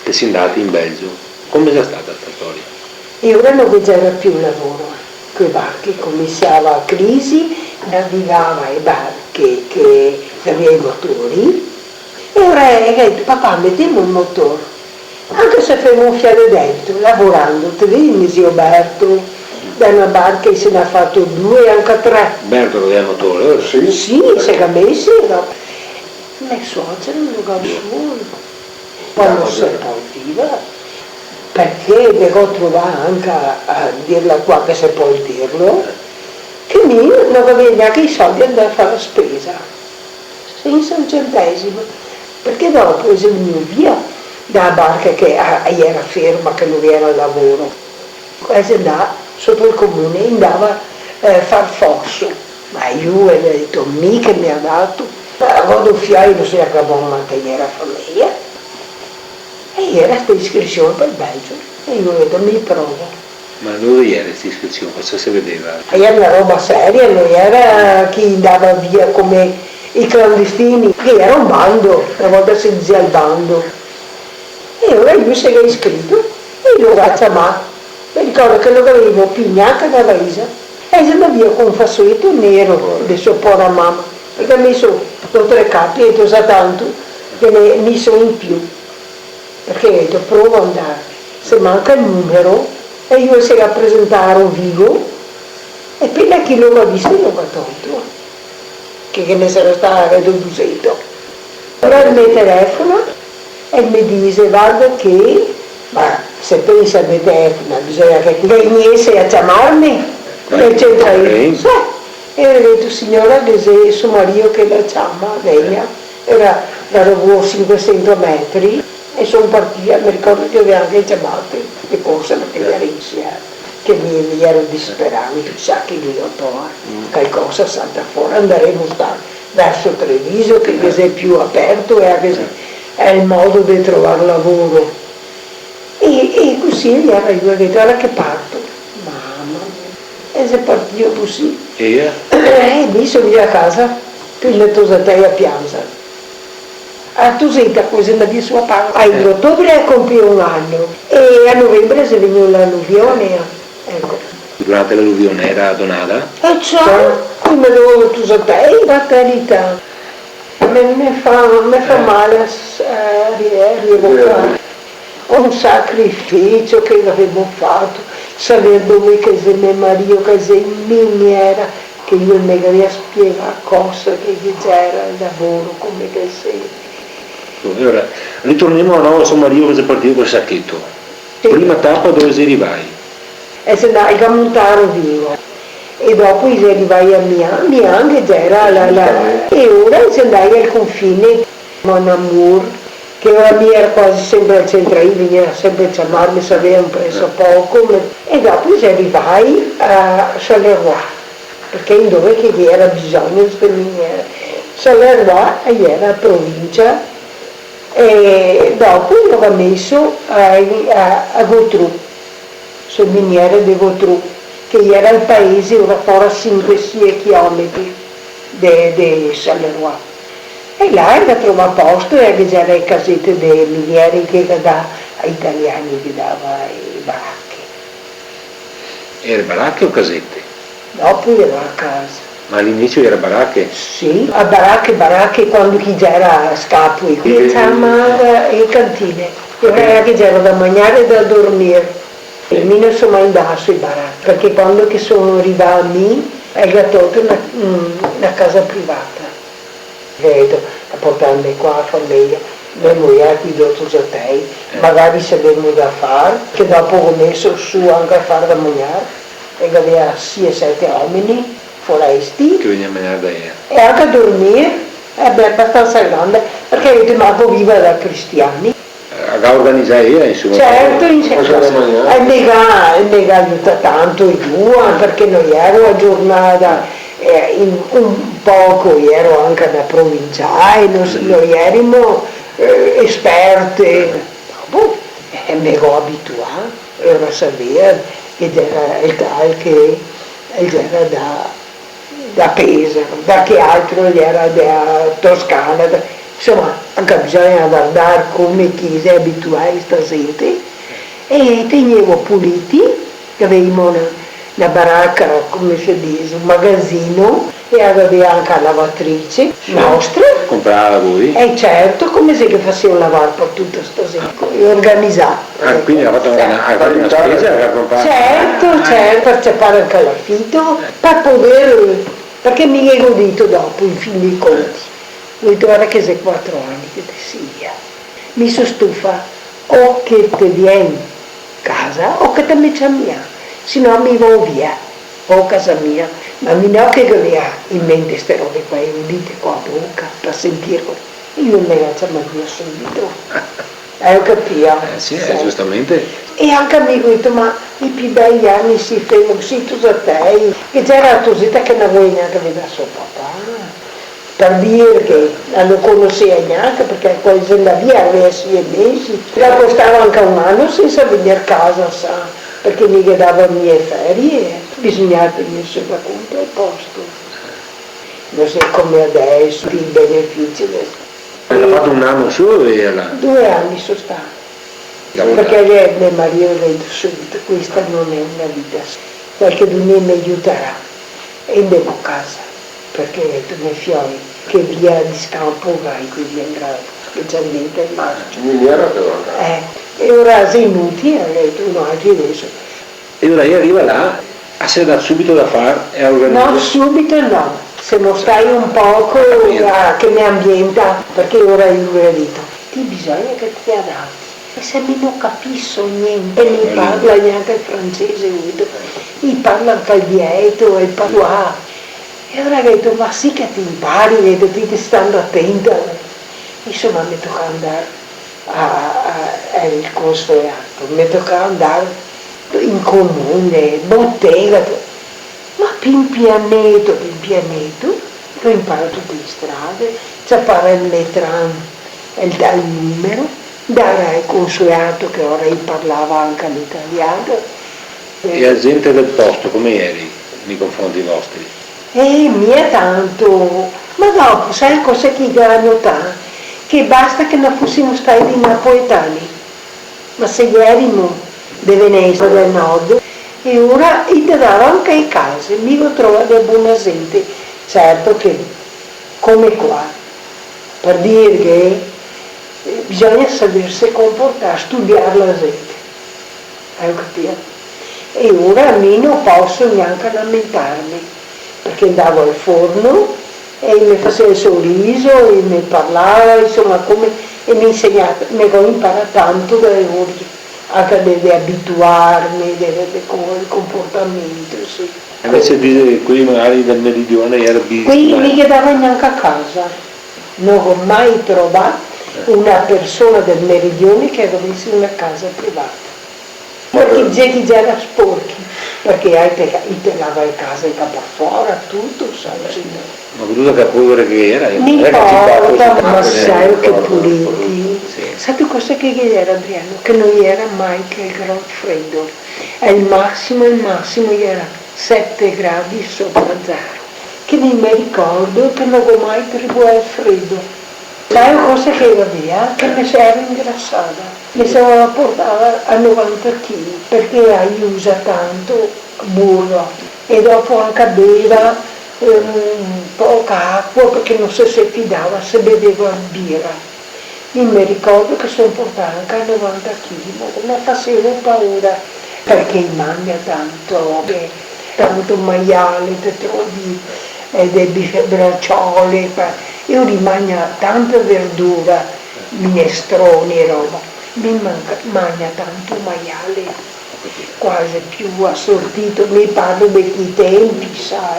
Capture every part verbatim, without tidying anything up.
Te si ndati in Belgio. Come xe stata sta storia? E ora no ghe gera più lavoro, eh. Coi barchi cominsiava a crisi, navigava e barche che gavea i motori, e ora el ga dito: "Papà, metemo el motor, anca se femo un fià de debito, lavorando, te vedi, me zio Berto, da na barca se n'à fato due, anca tre." Berto che gavea el motor, eh? Sì. Sì, se ga meso, no? Me suocero no ga suono. Quando se pol dir, parché me go trovà anca, a dirla qua che se pol dirlo, che mi no gavea gnanca i soldi de ndar a far la spesa, sensa un centesimo, parché dopo el xe vegnù via da barca che a, a iera ferma, che no ghe iera lavoro. E xe ndà soto el comune, ndava, eh, far foso. Ma lu el ga dito: "Mi che me ga dato, go do fioi, no so gnanca bon mantegner la fameja." E iera sta iscrision par el Belgio. E lu el ga dito: "Mi provo." Ma dove iera sta iscrision? Cosa se vedeva? E iera na roba seria, no iera che ndava via come i clandestini, che iera un bando, na volta se dizea el bando. E ora lu se ga iscrito e lo ga ciamà. Me ricordo che no gavevimo pì gnanca na valisa. E el xe ndà via co un fasoleto nero de so pora mama, parché el ga meso do tre capi e tosa tanto che ne ga meso in più. Parché el ga dito: "Provo a ndar, se manca el numero." E lu se ga presentà a Rovigo, e pena che lo ga visto, lo ga tolto. Che, che ghe ne sarà stà do dusento. Alora el me telefona e el me dixe: "Varda che, ma se pensa, el me telefona, bisogna che vegnese a ciamarme." E el centra lì. Sì. E el ga dito: "Siora, che xe so marìo che la ciama, vegna." Iera da do sinquesento metri, e son partìa, me ricordo che gavea anca ciamà de corsa, parché iera in cielo, che mi, mi iero disperà, mi pensava che mi, "Oto, eh, calcosa salta fora, ndaremo star verso Treviso, che, che xe più aperto e anca xe, xe el modo de trovar lavoro." E, e cusì el ga dito: "Varda che parto." Mama mia. E xe partìo cusì. E? Eh, mi so vegnua a casa, co i me tosatei a pianzar. A toseta, co xe ndà via so pare, a otobre el ga compìo un ano, e a novembre xe vegnù l'aluvione, eco. Durante l'aluvione iera donada? Eh, ciò, come do tosatei, par carità. Me, me fa, me fa mal a s-, a ri-, a rievocare. Un sacrificio che gavemo fato, saver dove che xe me marìo, che xe in miniera, che lu me gavea spiegà cosa che, che gera el lavoro, come che xe. E ora, ritornemo a novo a so marìo che xe partìo col sacheto. Sì. Prima tapa dove xe rivai? E xe ndà, el ga montà a Rovigo. E dopo i xe rivai a Milan, Milan che gera la, la, e ora i xe ndai al confine, Mon Amour, che ora mi iera quasi sempre al centro, i vegnea sempre a ciamarme, savea un preso poco, me-, e dopo i xe rivai a Charleroi, parché indove che ghe iera bisogno de ste miniere. Charleroi iera provincia, e dopo i lo ga meso a, a, a Gotru. So miniere de Gotru, che iera el paese, ora fora sinque, sie chilometri de, de Charleroi. E là el ga trovà posto, e ghe gera le casete de miniere che ga dà ai italiani, che dava le barache. Iera barache o casete? Dopo iera a casa. Ma a l'inisio iera barache? Sì, a barache, barache, quando che gera scapoli, che ciamava le cantine, che gera da magnare e da dormir. E mi no so mai ndà sui barache, parché quando che so rivà mi, el ga tolto na, mm, na casa privata. Vedo, a portarme qua a fameja, me muier coi do tosatei, magari se gavemo da far, che dopo go meso su anca a far da magnar, e gavea sie, sete omeni, foresti. Che vegnea a magnar da ea. E anca dormir, e beh, abastansa grande, parché el ga dito: "Ma vo viva da cristiani?" Eh, ga organizà ea, insoma. Certo, in... Cosa da magnar? E me ga, e me ga aiutà tanto, e lu, parché no iero agiornada, eh, in, un poco, iero anca na provinciale, no s-, no ierimo, eh, esperte. Dopo, eh, me go abituà, e ora savea che gera el tal che, el gera da da Pesaro, da che altro, el gera da Toscana, da, Insoma, anca bisogna vardar come che i xe abituai sta zente, e tegnevo puliti, che gavevimo na, na baraca, come se dise, un magazino, e gaveva anca la lavatrice nostra. Comprà da voi? Eh, certo, come xe che faseva lavar par tuta sta zente, e organizà. Ah, quindi ga fato anca na, ga fato na spesa, ga comprà. Certo, certo, par ciapar anca l'afito, par poder, parché mi go dito dopo, in fin dei conti, go dito: "Varda che xe quatro ani che te si via. Mi so stufa, o che te vien casa, o che te me ciami, se no mi vao via, o casa mia." Ma mi no che gaveva in mente ste robe qua, e go dite co a boca, par sentirlo. Mi no me ga ciamà via subito. Eh, go capìo. Eh, sì, eh, giustamente. E anca mi go dito: "Ma i pi bei ani i se femo cusì tosatei", che ghe gera la toseta che no voleva gnanca vedar so papà. Par dir che la no conoseva gnanca, parché co el xe ndà via gaveva sie mesi, dopo stava anca un ano sensa vegner casa, sa, parché no i ghe dava mia ferie, bisognava tegnerse da conto al posto. No xe come deso, i benefici deso. Ga fato un ano solo ela? Due ani so stà. Parché el me marìo el ga dito subito: "Questa no xe na vita, qualchedun me giutarà." E ndemo casa, parché go dito: "Me fioi, che via de scanpo gai, che via in grado, che xe dentro el marcio." No ghe gera però, eh. Eh, e ora xe inutile, go dito, no, anca deso. E ora ela riva là, a se ga dà subito da far e a organiza. No, subito no. Semo stai un poco a, che me ambienta, parché ora mi go dito: "Ti bisogna che te te adati. E se mi no capiso gnente, mi parla gnanca el francese, go dito, mi parla anca el dialeto, el patois." E ora go dito: "Ma sì che te inpari", go dito, "ti te sta stando atenta." Insoma, me toca andar a, a, al consoeato, me tocava andar in comune, botega, ma pian pianeto, pian pianeto, go inparà tute le strade, ciapar el metran, el, el numero, ndar al consoeato che ora i parlava anca l'italian. E la zente del posto come iera nei confronti vostri? Eh, mia tanto. Ma dopo, sa cosa che i ga notà? Che basta che no fusimo stai dei napoletani, ma se ierimo de Venesia, del nord, e ora i te dava anca le case, mi go trovà de bona zente, certo che, come qua, par dir che, eh, bisogna saverse comportar, studiar la zente. Gheto capìo? E ora mi no poso gnanca lamentarme, parché ndavo al forno e i me faseva el so riso, e i me parlava, insoma, come, e me insegnà, me go inparà tanto da lori, anca de, de abituarme, de, de, de co-, el comportamento, sì. Invese de quei magari del meridione iera... Quei no i ghe dava gnanca casa. No go mai trovà una persona del meridione che gavese una casa privata. Parché i gera sporchi, parché i te, i te lava le case anca par fora, tuto, sa, sì. Ma veduto che povere che iera, eh, no xe che... No inporta, ma sa che puliti. Sì. Sa ti cosa che ghe iera, Adriano? Che no iera mai che el gran fredo. Al masimo, al masimo iera sete gradi sopra zero, che mi me ricordo che no go mai tribuà el fredo. Sa cosa che gavea? Che me se iera ingrasada, me se iera portada a novanta chili, parché i usa tanto burro, e dopo anca beva, ehm, poca acua, parché no se, se fidava se beveva bira. Mi me ricordo che so portada anca novanta chili, ma me faseva paura, parché i magna tanto, eh, tanto maiale, te trovi, eh, de bife, braciole, pa-, e i magna tanta verdura, minestroni e roba. Mi manca-, magna tanto maiale. Quasi più asortito, mi parlo de quei tempi, sa.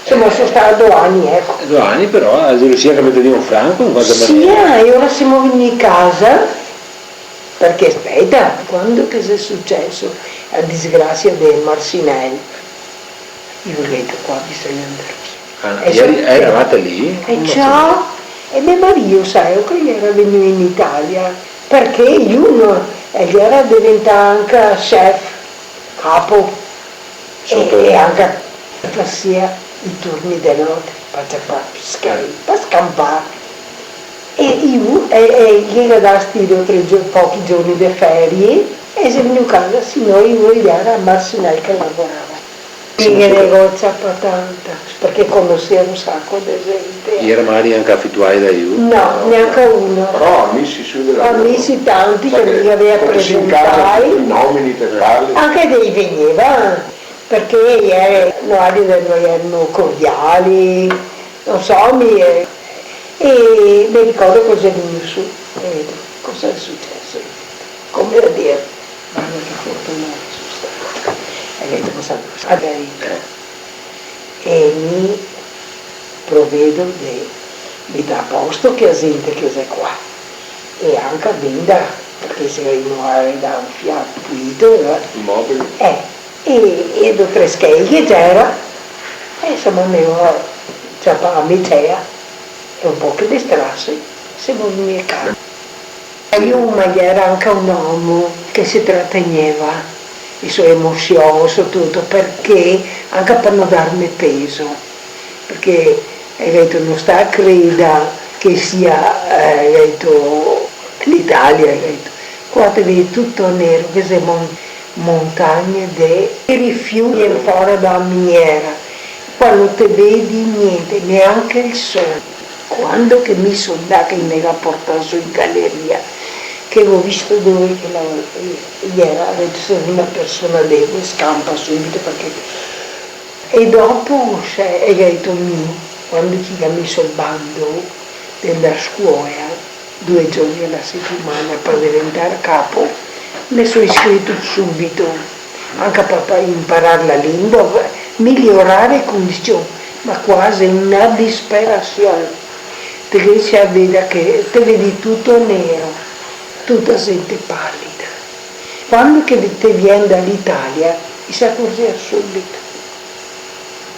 Insoma, so stà do ani, eco. Do ani, però, la gelosia che me te dà un franco, in qualche maniera. Sì, ah, e ora semo vegnui casa, parché, speta, quando che xe suceso la disgrasia de Marcinelle, i go dito: "Qua bisogna andar via." Ah, e ieri, so-, eravate lì? E ciò, e me marìo, sa, che iera vegnù in Italia, parché lu no, el iera deventà anca chef, capo, e, e anca fasea i turni de note, pa ciapar schei, pa scanpar. E i, e, e i ghe ga dà sti do tre gio-, pochi giorni de ferie, e se vegnù casa, se no i voea ndar a Marsinal che lavorava. Sì, sì. Che negozio pa tanta, parché conosea un saco de gente. I gera magari anca afituai da lu? No, gnanca uno. Però amisi sui de lavoro. Amisi tanti che mi gavea presentai. Sa che, parché se in casa te nomini, te parli. Anca dei vegneva, parché i gera, no, i gera, no, i gera cordiali, no so, mi, eh, e me ricordo cosa xe vegnù su, e vedo cosa xe suceso. Come a dir, "Varda che fortunà che so stà." E vedo cosa, cosa. E mi provedo de meter a posto che a gente che xe qua. E anca venda, parché se no i ga da un fià pulito, eh. I mobili. Eh, e, e do tre schei che gera, e insoma, me go ciapà a micea e un poche de strase, semo vegnui a casa. Lu, ma gera anca un omo che se trategneva, e so emosion, so tuto, parché anca par no darme peso, parché, eh, ga dito, no sta creder che sia, eh, ga dito, l'Italia, ga dito. Qua te vedi tuto nero, che xe mon-, montagne de rifiuti fora da miniera. Qua no te vedi gnente, gnanca el sole. Quando che mi so ndà, che i me ga portà su in galeria, che go visto dove che la, eh, gera, ga dito, "Se una persona debole, scampa subito, parché." E dopo, cioè, e ga dito mi, quando che i ga meso el bando de ndar a scuola, due giorni a la setimana par deventar capo, me so iscrito subito, anca par, par imparar la lingua, migliorar le condision, ma quasi una disperasion. Te riesi a veder che te vedi tuto nero, tuta gente palida. Quando che te vien da l'Italia, i se acorzea subito.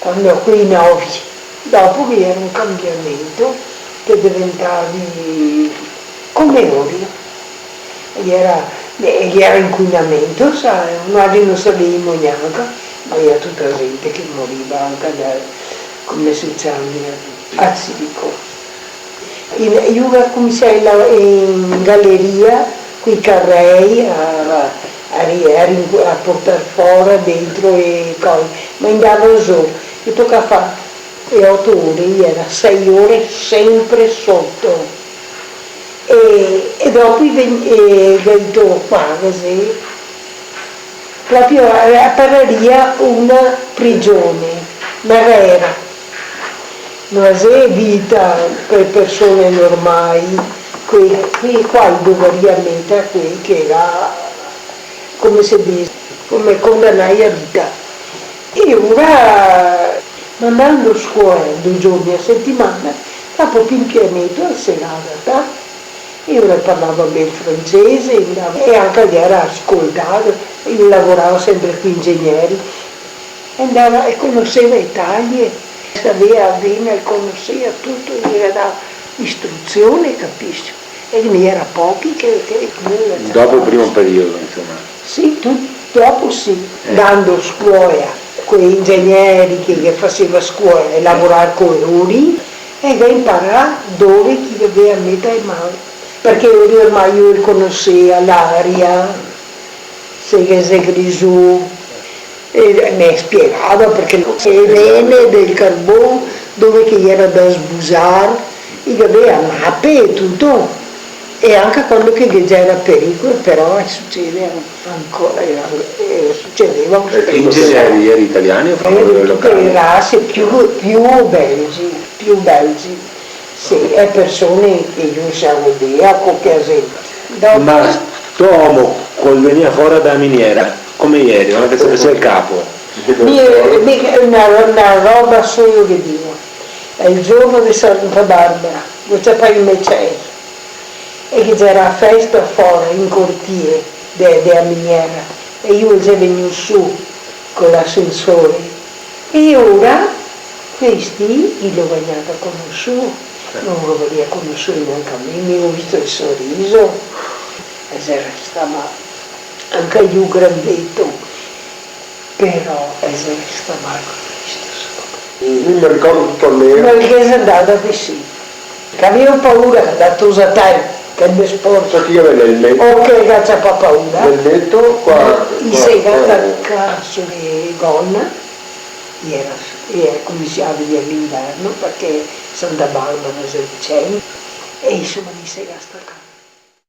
Quando quei novi, dopo che gera un cambiamento, che deventavi come lori. E gera, e gera inquinamento, sa, noi no savevimo gnanca, ma gera tuta gente che moriva anca da, come se ciama, acidico. In, i ga cominsià in la, in galeria, coi carei, a, a ri-, a rin-, a portar fora, dentro e cose, ma i ndava zo, i toca far e oto ore, i gera sei ore sempre soto. E, e dopo i ven-, e ga dito qua, cusì, proprio, eh, pararia una prigione, ma vera. No xe vita par persone normai, quei, quei qua i dovaria meter quei che ga, come se dise, come condanai a vita. E ora, mandando a scuola due giorni a setimana, dopo pimpianeto e se ga adatà. E ora parlava ben el francese, e anca el gera scoltà, el lavorava sempre coi ingegneri. E ndava e conoseva Italia, saveva ben, el conoseva tuto, i ghe ga dà istruzione, capisi? E ghe ne gera pochi che, che, che... Dopo el primo periodo, insoma. Sì, tu-, dopo sì, eh, ndando a scuola, coi ingegneri che, che faseva scuola e lavorar co lori, e ga inparà dove che i gaveva meter le man, parché lori ormai i conoseva l'aria, se ghe xe grisù, e me spiegava parché no, le vene del carbon, dove che gera da sbusar, i gaveva mape e tuto, e anca quando che ghe gera pericolo, però, eh, sucede ancora, eh, eh, sucedeva. E i ingegneri gera italiani o... Eh, de tute le rase, più, più belgi, più belgi. Sì, e persone che no se vedea co che gente. Dopo... Ma sto omo, co el vegnea fora da miniera, come gera? Anca se el gera el capo? Mi, mi, na, na roba solo che digo, el giorno de Santa Barbara, go ciapà i mecei, e che gera festa fora in cortile de, de la miniera, e lu el xe vegnù su co l'ascensore. E ora questi i lo ga gnanca conosù, no lo gavea conosù gnanca mi, mi go visto el soriso, e xe restà mal. Anca lu grandeto, però el xe restà mal co questo, insoma. Mi me ricordo tuto nero. Ma el ghe xe ndà de sì. Che gavea paura da tosar, che el me sporto. Ciò che gavea l'elmeto. O che ga ciapà paura. L'elmeto qua, i qua, se ga qua. Tacà su le gona, iera, iera, come se ciama, l'inverno, parché Santa Barbara xe vicin, e insoma, i se ga stacà.